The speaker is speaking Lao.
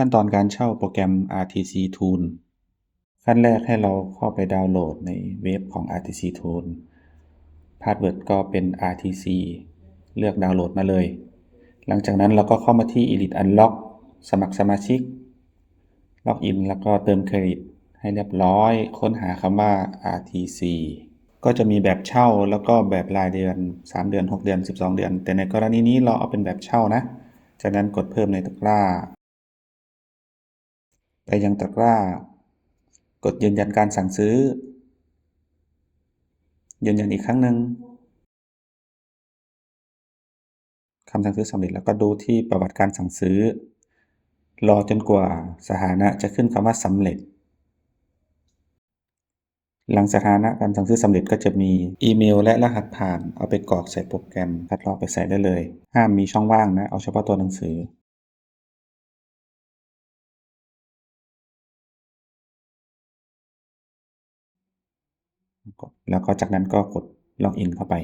ຂັ້ນຕອນການເຊົ່າໂປຣແກຣມ RTC Tool ຂັ້ນແລກໃຫ້ເຮົາເຂົ້າໄປດາວໂຫຼດໃນເວັບຂອງ RTC Tool. Password ກໍເປັນ RTC ເລືອກດາວໂຫຼດມາເລີຍ. ຫຼັງຈາກນັ້ນເຮົາກໍເຂົ້າມາທີ່ Elite Unlock ສະໝັກສະມາຊິກ login ແລ້ວກໍເຕີມເຄຣດິດໃຫ້ຮຽບຮ້ອຍ, ຄົ້ນຫາຄຳວ່າ RTC ກໍຈະມີແບບເຊົ່າ ແລ້ວກໍແບບລາຍເດືອນ ສາມເດືອນ, ຫົກເດືອນ, ສິບສອງເດືອນ, ແຕ່ໃນກໍລະນີນີ້ເຮົາເອົາເປັນແບບເຊົ່ານະ. ຈາກນັ້ນກົດເພີ່ມໃນຕະກຮ້າ. ໄປຍັງຕະກຮ້າ, ກົດຢືນຢັນການສັ່ງຊື້, ຢືນຢັນອີກຄັ້ງໜຶ່ງ. ຄຳສັ່ງຊື້ສຳເລັດ ແລ້ວກໍດູທີ່ປະຫວັດການສັ່ງຊື້. ລໍຈົນກວ່າສະຖານະຈະຂຶ້ນຄຳວ່າສຳເລັດ. ຫຼັງສະຖານະການສັ່ງຊື້ສຳເລັດກໍຈະມີອີເມວ ແລະ ລະຫັດຜ່ານ, ເອົາໄປກອກໃສ່ໂປຣແກຣມ, ຄັດລອກໄປໃສ່ໄດ້ເລີຍ. ຫ້າມມີຊ່ອງວ່າງນະ, ເອົາສະເພາະຕົວໜັງສື. ແລ້ວກໍຈາກນັ້ນກໍກົດ login ເຂົ້າໄປ.